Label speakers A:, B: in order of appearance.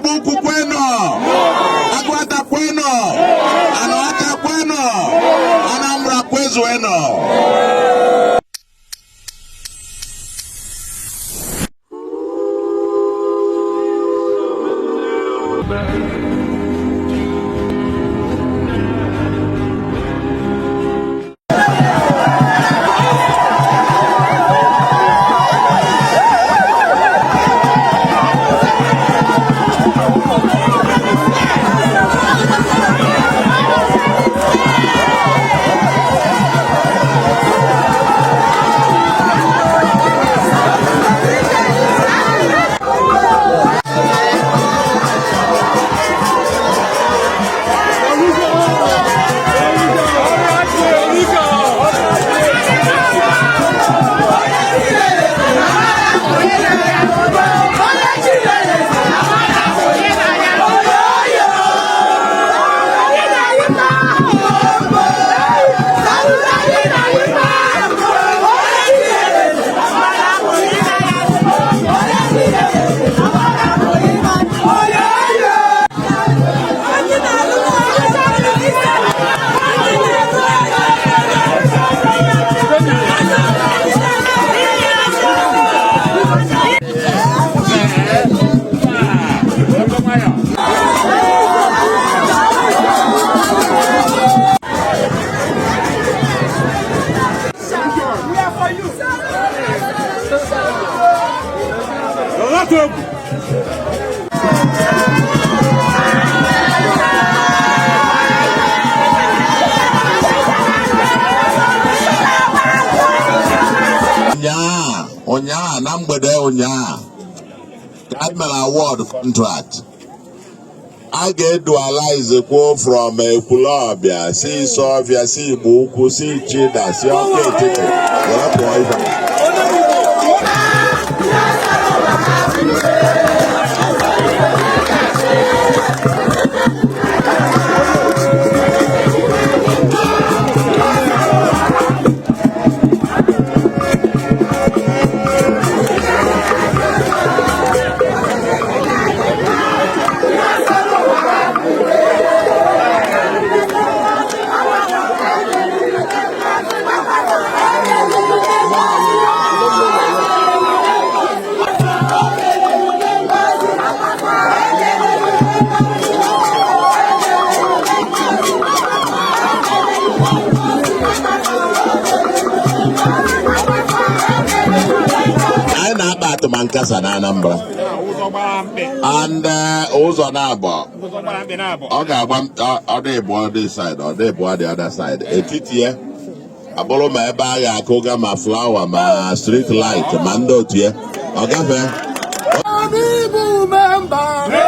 A: Igbo Ukwu kwenu! Aguata kwenu! Anaọcha kwenu! Anambra kwezuenu! Ụnyaa na mgbede ụnyaa ka anyị mere award contract a ga-edualize kwuo from Ekwulọbịa si Isuọfịa si Igbo Ukwu si Ichida si Ọka Etiti were pụọ ife. Anyị na-akpa atụma nkasa na Anambra and ụzọ na-abọ ọ ga-agba ọ dị ịbụọ this side, ọ dị ịbụọ the other side, etiti ya abụrụ ma ebe a ga-akụga ma flower ma street light ma ndị otu ya ọ gafee.
B: Obi bụ member.